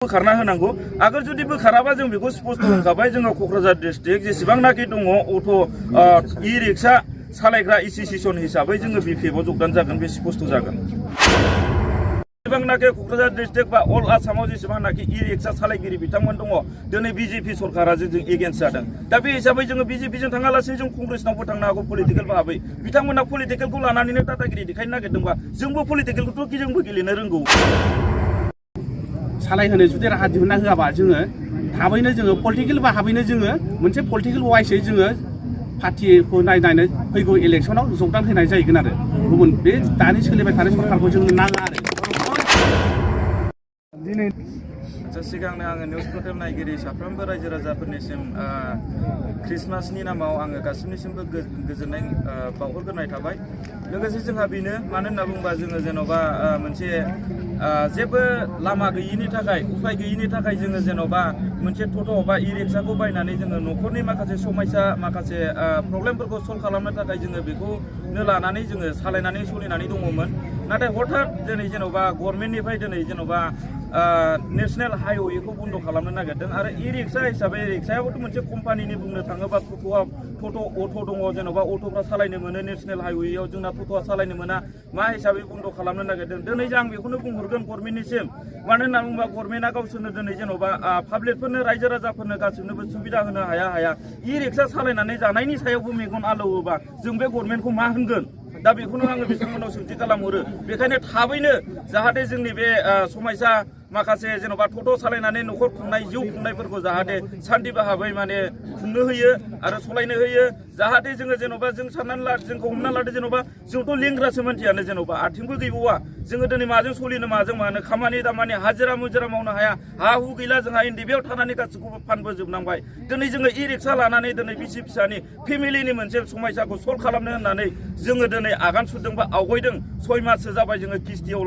बोखारना होनांगौ आगोल जुदि बोखाराबा जों बेखौ स्पष्ट होनखाबाय जोङो क'क्राझार डिस्ट्रिक्ट जेसेबांनाखि दङ अट' इ रिक्सा सालायग्रा एसोसिएशन हिसाबै जोङो बिपिएफआव जगदान जागोन बे स्पष्ट जागोन जेसेबांनाखि क'क्राझार डिस्ट्रिक्ट बा अल आसामाव जेसेबांनाखि इ रिक्सा सालायगिरि बिथांमोन दङ दिनै बिजेपि सरकारा जों एगेन्स्ट जादों दा बे हिसाबै जोङो बिजेपिजों थाङालासिनो जों कंग्रेसनावबो थांनो हागौ पलिटिकेल भाबै बिथांमोना पलिटिकेलखौ लानानैनो दादागिरि देखायनो नागिरदोंबा जोंबो पलिटिकेलखौथ' जोंबो गेलेनो रोंगौ सालायहोनो जुदि राहा दिहुनना होआबा जोङो थाबैनो जोङो पलिटिकेल भाबैनो जोङो मोनसे पलिटिकेल वाइसै जोङो पार्टिखौ नायनानै फैगौ इलेक्सनाव जगदान होनाय जाहैगोन आरो गुबुन बे दानि सोलिबाय थानाय सरकारखौ जोंनो नाङा आरो दिनै सिगांनो आङो निउस पर्टेल नायगिरि साफ्रोमबो रायजो राजाफोरनिसिम क्रिसमासनि नामाव आङो गासिबनिसिमबो गोजोननाय बावहरग्रोनाय थाबाय लोगोसे जोंहा बेनो मानो होनना बुङोबा जोङो जेन'बा मोनसे जेबो लामा गैयिनि थाखाय उफाय गैयिनि थाखाय जोङो जेन'बा मोनसे टट' बा इ रिक्साखौ बायनानै जोङो न'खरनि माखासे समस्या माखासे प्रब्लेमफोरखौ सल्भ खालामनो थाखाय जोङो बेखौनो लानानै जोङो सालायनानै सोलिनानै दङमोन नाथाय हठात दिनै जेन'बा गभर्नमेन्टनिफ्राय दिनै जेन'बा नेशनेल हाइवेखौ बन्द खालामनो नागिरदों आरो इ रिक्सा हिसाबै रिक्सायाबोथ' मोनसे कम्पानिनि बुंनो थाङोबा टट' अट' दङ जेन'बा अट'फ्रा सालायनो मोनो नेशनेल हाइवेआव जोंना टट'आ सालायनो मोना मा हिसाबै बन्द खालामनो नागिरदों दिनै आं बेखौनो बुंहरगोन गभर्नमेन्टनिसिम मानो होनना बुङोबा गभर्नमेन्टआ गावसोरनो दिनै जेन'बा पाब्लिकफोरनो रायजो राजाफोरनो गासिबनोबो सुबिदा होनो हाया इ रिक्सा सालायनानै जानायनि सायावबो मेगन आलौवोबा जों बे गभर्नमेन्टखौ मा होनगोन दा बेखौनो आङो बिथांमोनाव सोंथि खालामहरो बेखायनो थाबैनो जाहाथे जोंनि बे समस्या माखासे जेन'बा टट' सालायनानै न'खर खुंनाय जिउ खुंनायफोरखौ जाहाथे सान्थि भाबै माने खुंनो होयो आरो सलायनो होयो जाहाथे जोङो जेन'बा जों साननानै ला जोंखौ हमना लादो जेन'बा जोंथ' लेंग्रासो मानसियानो जेन'बा आथिंबो गैबावा जोङो दिनै माजों सलिनो माजों मानो खामानि दामानि हाजिरा मुजिरा मावनो हाया हा हु गैला जोंहा इन्डियाव थानानै गासैखौबो फानबोजोबनांबाय दिनै जोङो इ रिक्सा लानानै दिनै बिसि फिसानि फेमिलिनि मोनसे समस्याखौ सल्भ खालामनो होननानै जोङो दिनै आगान सुरदों बा आवगायदों 6 माससो जाबाय जोङो किस्तियाव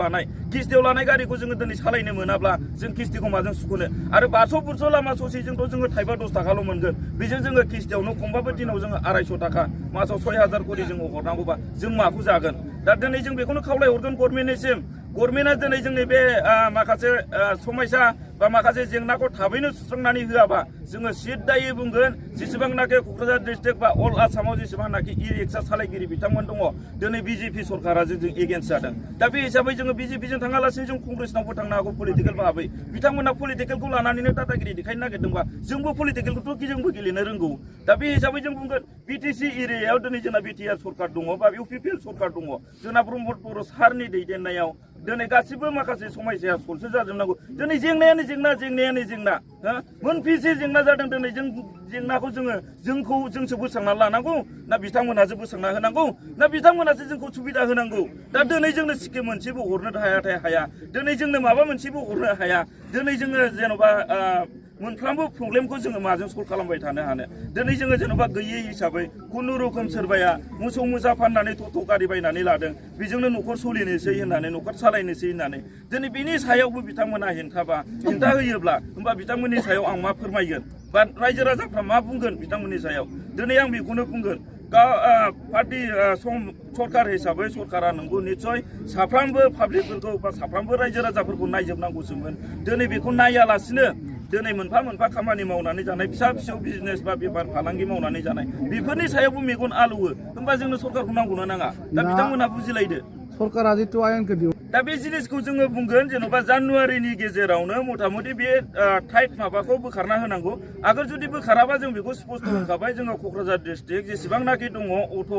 लानाय गारिखौ जोङो दिनै सालायनो मोनाब्ला जों किस्तिखौ माजों सुख'नो आरो 500 बुरस' लामा ससेजोंथ' जोङो थाइबा 10 थाखाल' मोनगोन बेजों जोङो किस्तियावनो खमबाबो दिनाव जोङो 250 थाखा मासाव 6000 करि जोङो हरनांगौबा जों माखौ जागोन दा दिनै जों बेखौनो खावलायहरगोन गभर्नमेन्टनिसिम गभर्नमेन्टआ दिनै जोंनि बे माखासे समस्या बा माखासे जेंनाखौ थाबैनो सुस्रांनानै होआबा जोङो सिद्दायै बुंगोन जेसेबांनाखि क'क्राझार डिस्ट्रिक्ट बा अल आसामाव जेसेबांनाखि इ रिक्सा सालायगिरि बिथांमोन दङ दिनै बिजेपि सरकारा जों एगेन्स्ट जादों दा बे हिसाबै जोङो बिजेपिजों थाङालासिनो जों कंग्रेसनावबो थांनो हागौ पलिटिकेल भाबै बिथांमोना पलिटिकेलखौ लानानैनो दादागिरि देखायनो नागिरदोंबा जोंबो पलिटिकेलखौथ' जोंबो गेलेनो रोंगौ दा बे हिसाबै जों बुंगोन बिटिसि एरियायाव दिनै जोंना बिटिआर सरकार दङ बा इउपिपिएल सरकार दङ जोंना ब्रह्म बर' सारनि दैदेननायाव दिनै गासिबो माखासे समस्या सल्भ जाजोबनांगौ दिनै जेंनायानो जेंना मोनफिसे जेंना जादों दिनै जों जेंनाखौ जोंसो बोस्रांना लानांगौ ना बिथांमोनहासो बोस्रांना होनांगौ ना बिथांमोनासो जोंखौ सुबिदा होनांगौ दा दिनै जोंनो स्किम मोनसेबो हरनो हाया दिनै जोंनो माबा मोनसेबो हरनो हाया दिनै जोङो जेन'बा मोनफ्रोमबो प्रब्लेमखौ जोङो माजों सल्भ खालामबाय थानो हानो दिनै जोङो जेन'बा गैयै हिसाबै खुनुरुखुम सोरबाया मोसौ मोसा फाननानै टट' गारि बायनानै लादों बेजोंनो न'खर सोलिनोसै होननानै न'खर सालायनोसै होननानै दिनै बिनि सायावबो बिथांमोना हेंथा होयोब्ला होमबा बिथांमोननि सायाव आं मा फोरमायगोन बा रायजो राजाफ्रा मा बुंगोन बिथांमोननि सायाव दिनै आं बेखौनो बुंगोन पार्टी सरकार हिसाबै सरकारा नंगौ निस्सय साफ्रोमबो पाब्लिकफोरखौ बा साफ्रोमबो रायजो राजाफोरखौ नायजोबनांगौसोमोन दिनै बेखौ नायालासिनो दिनै मोनफा मोनफा खामानि मावनानै जानाय फिसा फिसौ बिजनेस बा बेफार फालांगि मावनानै जानाय बेफोरनि सायावबो मेगन आलौवो होमबा जोंनो सरकारखौ नांगौना नाङा दा बिथांमोनहा बुजिलायदो सरकारा जितु आयेनखौ दिहुन दा बे जिनिसखौ जोङो बुंगोन जेन'बा जानुवारिनि गेजेरावनो मथा मथि बे टाइट माबाखौ बोखारना होनांगौ आगोल जुदि बोखाराबा जों बेखौ स्पष्ट होनखाबाय जोङो क'क्राझार डिस्ट्रिक्ट जेसेबांनाखि दङ अट'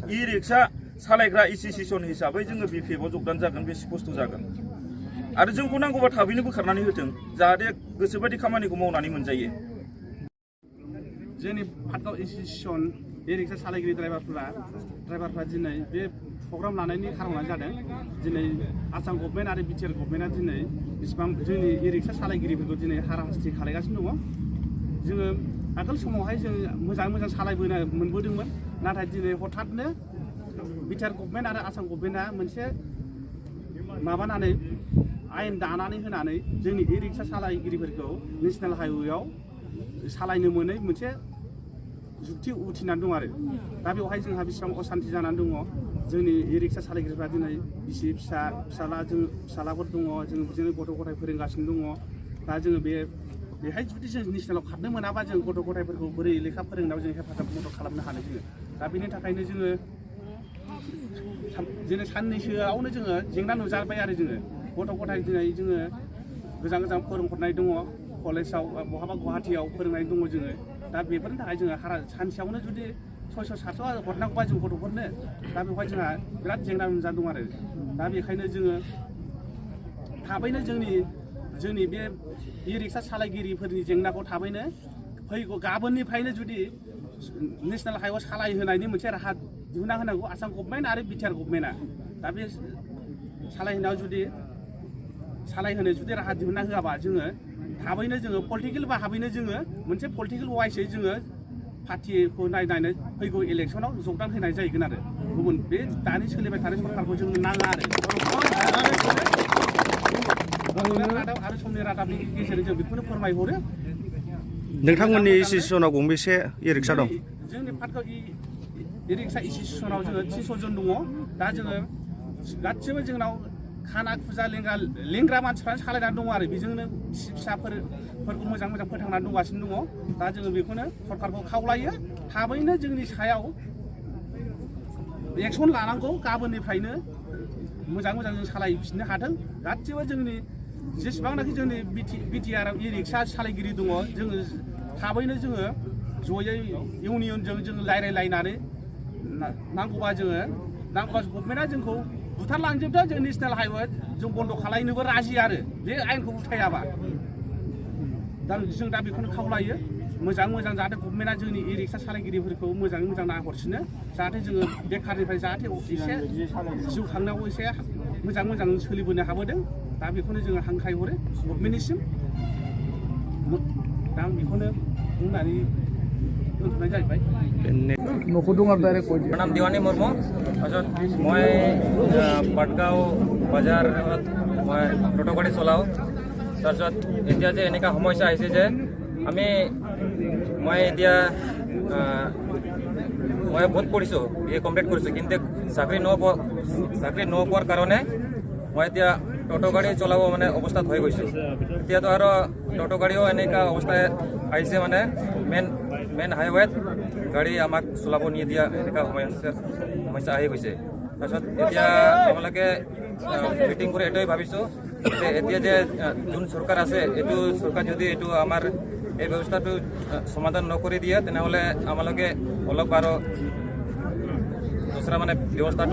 इ रिक्सा सालायग्रा एसोसिएशन हिसाबै जोङो बिपिएफआव जगदान जागोन बे स्पष्ट जागोन आरो जोंखौ नांगौबा थाबैनो बोखारनानै होथों जाहाथे गोसोबायदि खामानिखौ मावनानै मोनजायो जोंनि पाटगाव एसोसिएशन इ रिक्सा सालायगिरि ड्राइभारफ्रा दिनै बे प्रग्राम लानायनि खारनानो जादों दिनै आसाम गभर्नमेन्ट आरो बिटिआर गभर्नमेन्टआ दिनै बेसेबां जोंनि इ रिक्सा सालायगिरिफोरखौ दिनै हाराहास्ति खालामगासिनो दङ जोङो आगोल समावहाय जों मोजां सालायबोनो मोनबोदोंमोन नाथाय दिनै हठातनो बिटिआर गभर्नमेन्ट आरो आसाम गभर्नमेन्टआ मोनसे माबानानै आयेन दानानै होनानै जोंनि इ रिक्सा सालायगिरिफोरखौ नेशनेल हाइवेआव सालायनो मोनै मोनसे जुक्ति उथिनानै दं आरो दा बेवहाय जोंहा बेसेबां असान्ति जानानै दङ जोंनि इ रिक्सा सालायगिरिफ्रा दिनै बिसि फिसालाफोर दङ जों बिदिनो गथ' गथाय फोरोंगासिनो दङ दा जोङो बेहाय जुदि जों नेसनेलाव खारनो मोनाबा जों गथ' गथायफोरखौ बोरै लेखा फोरोंनायाव जों हेफाजाब मदद खालामनो हानो जोङो दा बेनि थाखायनो जोङो दिनै साननैसोआवनो जोङो जेंना नुजाबाय आरो जोङो गथ' गथाय दिनै जोङो गोजान गोजान फोरोंहरनाय दङ कलेजाव बहाबा गुवाहाटियाव फोरोंनाय दङ जोङो दा बेफोरनि थाखाय जोङो सानसेयावनो जुदि 600-700 हरनांगौबा जों गथ'फोरनो दा बेवहाय जोंहा बिराद जेंना नुजाना दं आरो दा बेखायनो जोङो थाबैनो जोंनि बे इ-रिक्सा सालायगिरिफोरनि जेंनाखौ थाबैनो फैगौ गाबोननिफ्रायनो जुदि नेसनेल हाइवे सालायहोनायनि मोनसे राहा दिहुनना होनांगौ आसाम गभर्नमेन्ट आरो बिटिआर गभर्नमेन्टआ दा बे सालायहोनो जुदि राहा दिहुनना होआबा जोङो थाबैनो जोङो पलिटिकेल भाबैनो जोङो मोनसे पलिटिकेल वाइसै जोङो पार्टिखौ नायनानै फैगौ इलेक्सनाव जगदान होनाय जाहैगोन आरो गुबुन बे दानि सोलिबाय थानाय सरकारखौ जोंनो नाङा आरो समनि रादाबनि गेजेरजों जों बेखौनो फोरमायहरो नोंथांमोननि एसोसिएसनाव गंबेसे इ-रिक्सा दं जोंनि पार्टखौ इ-रिक्सा एसोसिएसनाव जोङो 300 जन दङ दा जोङो गासिबो जोंनाव खाना खुजा लेंग्रा मानसिफ्रानो सालायनानै दङ आरो बेजोंनो फिसाफोरखौ मोजां फोथांनानै दंगासिनो दङ दा जोङो बेखौनो सरकारखौ खावलायो थाबैनो जोंनि सायाव एक्सन लानांगौ गाबोननिफ्रायनो मोजां जों सालायफिननो हाथों गासिबो जोंनि जेसेबांनाखि जोंनि बिटिआरआव इ-रिक्सा सालायगिरि दङ जोङो थाबैनो जोङो जयै इउनियनजों जोङो रायज्लायलायनानै नांगौबा गभर्नमेन्टआ जोंखौ बुथारलांजोबदो जों नेसनेल हाइवे जों बन्द' खालामनोबो राजि आरो बे आयेनखौ उथायाबा जों दा बेखौनो खावलायो मोजां जाहाथे गभर्नमेन्टआ जोंनि इ-रिक्सा सालायगिरिफोरखौ मोजां नाहरसिनो जाहाथे जोङो बेखारनिफ्राय जाहाथे एसे जिउ खांनायाव एसे मोजां सोलिबोनो हाबोदों दा बेखौनो जोङो हांख्रायहरो गभर्नमेन्टनिसिम दा आं बेखौनो बुंनानै दोनथ'नाय जाहैबाय नाम दिवानी मुर्मू मैं पाटगाँव बाजार मैं टोटो गाड़ी चलाओ तरह एतिया एनेका समस्या आइसे जे आमी मैं एतिया मैं बहुत पढ़िছোঁ ये कमप्लीट কৰিছোঁ কিন্তু চাকৰি নোপোৱাৰ কাৰণে মই এতিয়া टोटो गाड़ी चलाब माने अवस्था हो गई तो और टोटो गाड़ियों एनेका अवस्था आईसे माने मेन हाईवे गाड़ी आमाक चलाब नहीं दिया एनेका समस्या आহি গৈছে मिटिंग कर एटाई भाविছোঁ যে এতিয়া যে যোন सरकार আছে एटू सरकार যদি एटू आमार এই ব্যৱস্থাটো সমাধান নকৰি দিয়ে তেনেহলে আমালোকে অলপ আৰু दूसरा माने व्यवस्था